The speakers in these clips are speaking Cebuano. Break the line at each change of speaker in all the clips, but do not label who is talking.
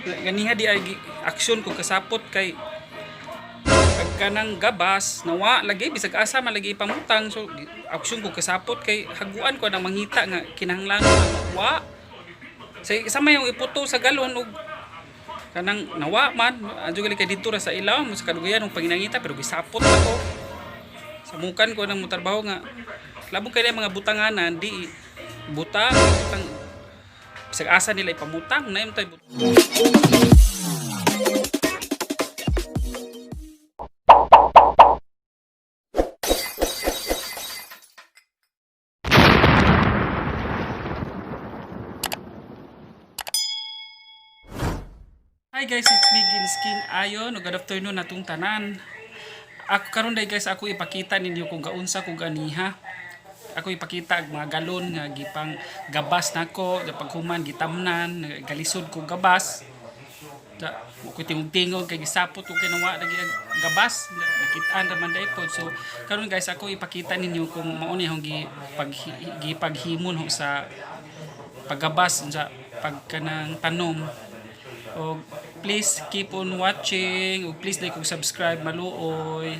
Ganiha di ay aksyon ko kasapot kay ag kanang gabas nawa lagi, bisag asa man lagi ipamutang. So aksyon ko kasapot kay haguan ko nang mangita nga kinahanglan wa sa sama yung iputo sa galon og kanang nawa man adyo gali kay didto ra sa ilaw mo sa kadugayan og panginangita, pero gisapot ako samukan ko nang motrabaho nga labong kay mga butanganan di butang butang bisag asa nila ipamutang na yung tay. Hi guys, it's me, Gins King Ayon. Good afternoon natong tanan. Ako karon day guys, ako ipakita ninyo kung gaunsa ko ganiha. Ako ipakita ang mga galon nga gipang gabas nako, da paghuman gitamnan, galisod ko gabas. Da mo ko tingog-tingog kay gisapot ko kinawa lagi ang gabas, nakitaan ra man day pod. So karon guys, ako ipakita ninyo kung mao ni akong gipaghimon ho sa paggabas sa pagkanang tanom. Og please keep on watching ug please like ug subscribe, maluoy.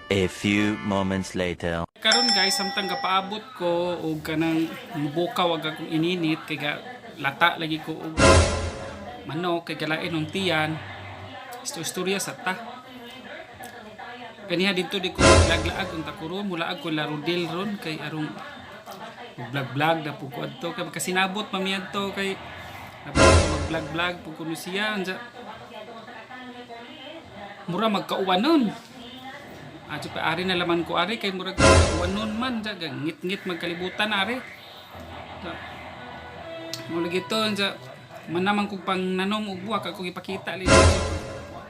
A few moments later.
Karon guys, samtang gapaabot ko og kanang mubukaw ag akong ininit kay ga lata lagi ko og manok kay galain og tiyan. Istorya sa ta. Kaniha didto di ko laglaag unta ko ron, mulaag ko larudil ron kay arong vlog-vlog na po ko adto kay makasinabot mamiadto kay mag-vlog-vlog po kuno siya unsa mura magkauwan nun. Adto pa ari na laman ko ari kay murag kauwanon man sa ngit-ngit magkalibutan ari. Sa mo lagi to unsa man naman kog pang nanom og buwak, ako ipakita li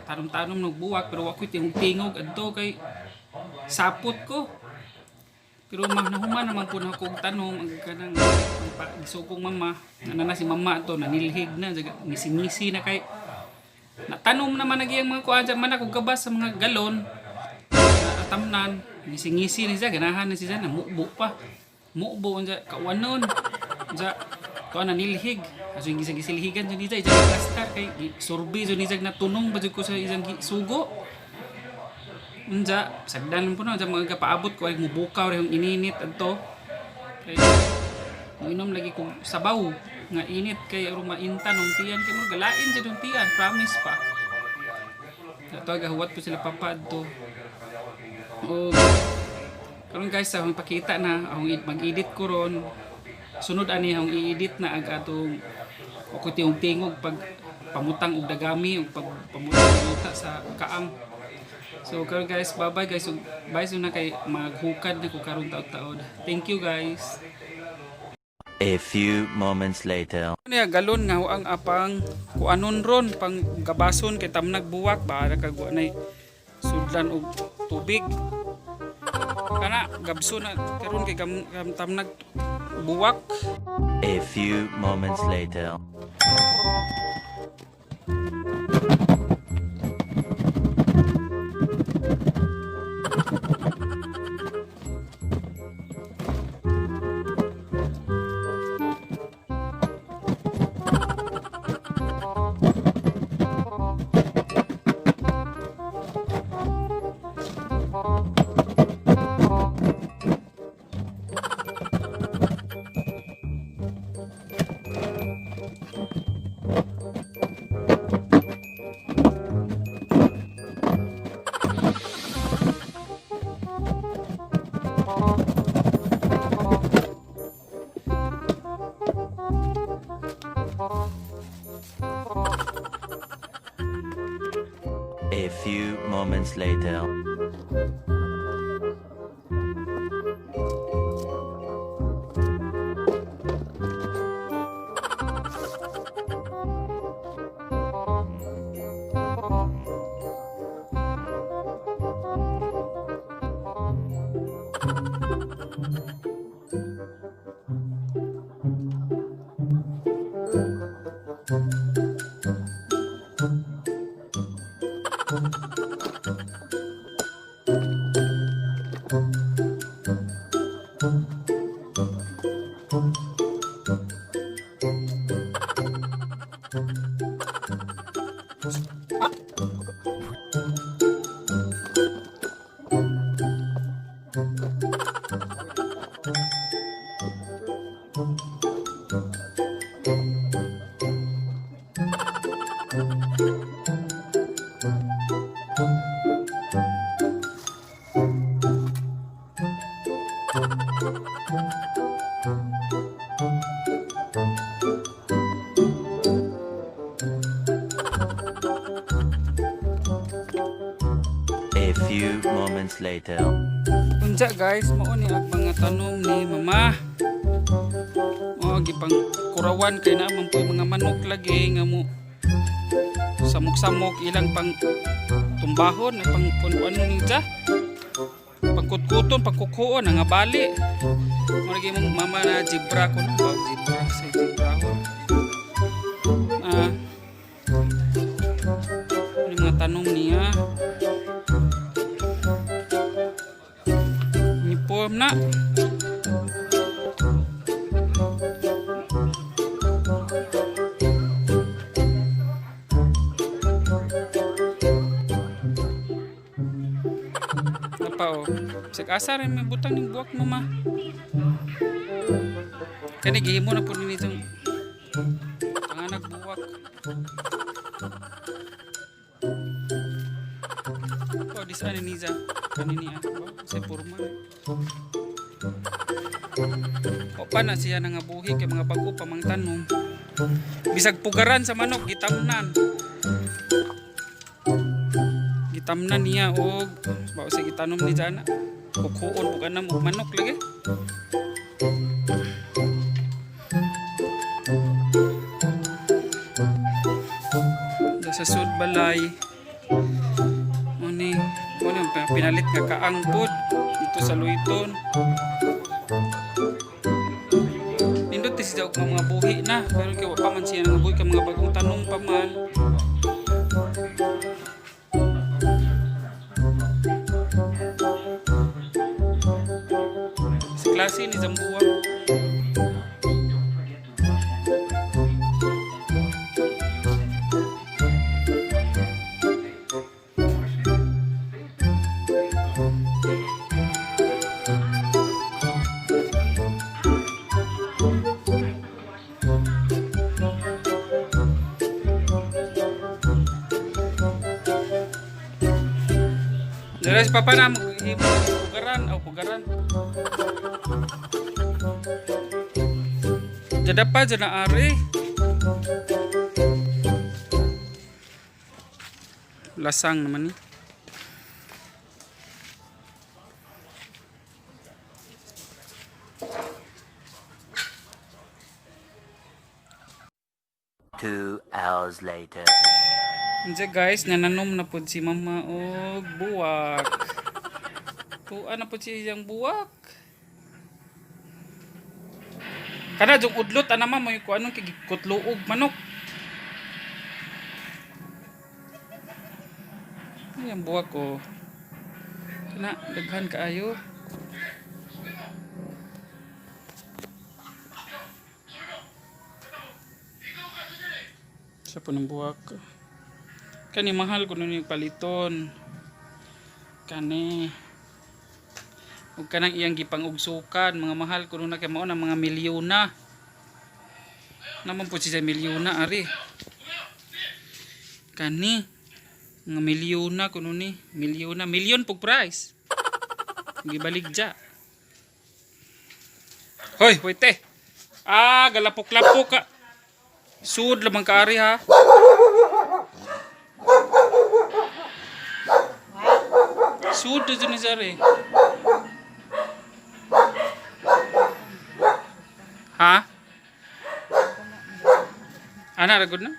tanom-tanom og buwak, pero wa ko'y tingog-tingog adto kay sapot ko. Pero mah nahuman naman po na ako og tanom ang kanang gisugong mama na na si mama to nanilhig na ngisi-ngisi na kay natanom naman lagi ang mga kuan man ako gabas sa mga galon atamnan, ngisi-ngisi na siya, ganahan na siya, namubo pa, mubo unsa kawanon unsa to nanilhig aso yung gisang gisilhigan jud niya isang plastar kay sorbe jud niya natunong ba jud ko sa isang sugo unsa sagdan po na unsa mga kapaabot ko ay mubukaw ra yung ininit adto kay moinom lagi kog sabaw nga init kay aron maintan ng tiyan kay mo galain jud ang tiyan, promise pa. Ato gahuwat po sila papa adto. O karon guys, akong ipakita na akong mag-edit ko ron. Sunod ani akong i-edit na ag atong ako tiyong tingog pag pamutang og dagami ug pag pamutang og yuta sa kaang. So karon guys, bye bye guys. Ug bye so na kay maghukad na ko karon taod-taod. Thank you guys.
A few moments later.
Niya galon nga ang apang kuanon ron pang gabason kay tamnag buwak ba kag wa nay sudlan og tubig. Kana gabso na karon kay gam tamnag buwak.
A few moments later. A few moments later. A few moments later.
Unsa guys, mao ni ang mga tanom ni mama. Oh, gipang kurawan kay naa man po'y mga manok lagi nga mo samok-samok ilang pang tumbahon ay pang kuno ni ja. Pangkutkuton, pangkukuon nga bali. Mo lagi mong mama na zebra ko no, zebra sa zebra ko. Ah. Ano yung mga tanom niya? Uniform na. Napa o. Bisag asa rin may butang ning buwak mo ma. Kani gihimo na po nini itong panganag buwak. Oh, di saan ni Niza? Kani niya. Sa purma. O pa na siya nga buhi kay mga bago pa mang tanom. Bisag pugaran sa manok gitamnan. Gitamnan niya og bao sa gitanom ni jana. Kukuon pug anam og manok lagi. Da sa sud balay. Muni, muni ang pinalit nga kaang pod dito sa Luiton. Nindot siya og mga buhi na pero kay wa pa man siya nga buhi kay mga bagong tanong pa man. Sa klase ni Zambuwa. Dara si Papa na maghimo pugaran aw pugaran. Jada pa jada ari. Lasang naman ni.
2 hours later.
Unsa guys, nananom na pod si mama og buwak. Tuwa na pod siya iyang buwak. Kana jung udlot ana mama mo ko anong kay gikutluog manok. Ay, ang buwak ko. Kana daghan kaayo. Sa po ng buwak. Kani mahal kuno ni paliton. Kani. Ug kanang iyang gipangugsukan, mga mahal kuno na kay mao na mga milyona. Naman po siya milyona ari. Kani mga milyona kuno ni, milyona, milyon pug price. Gibaligya. Hoy, wait. Ah, galapok-lapok ka. Sud lamang ka ari ha. Sud na ni Zare. Ha? Ana, ragod na?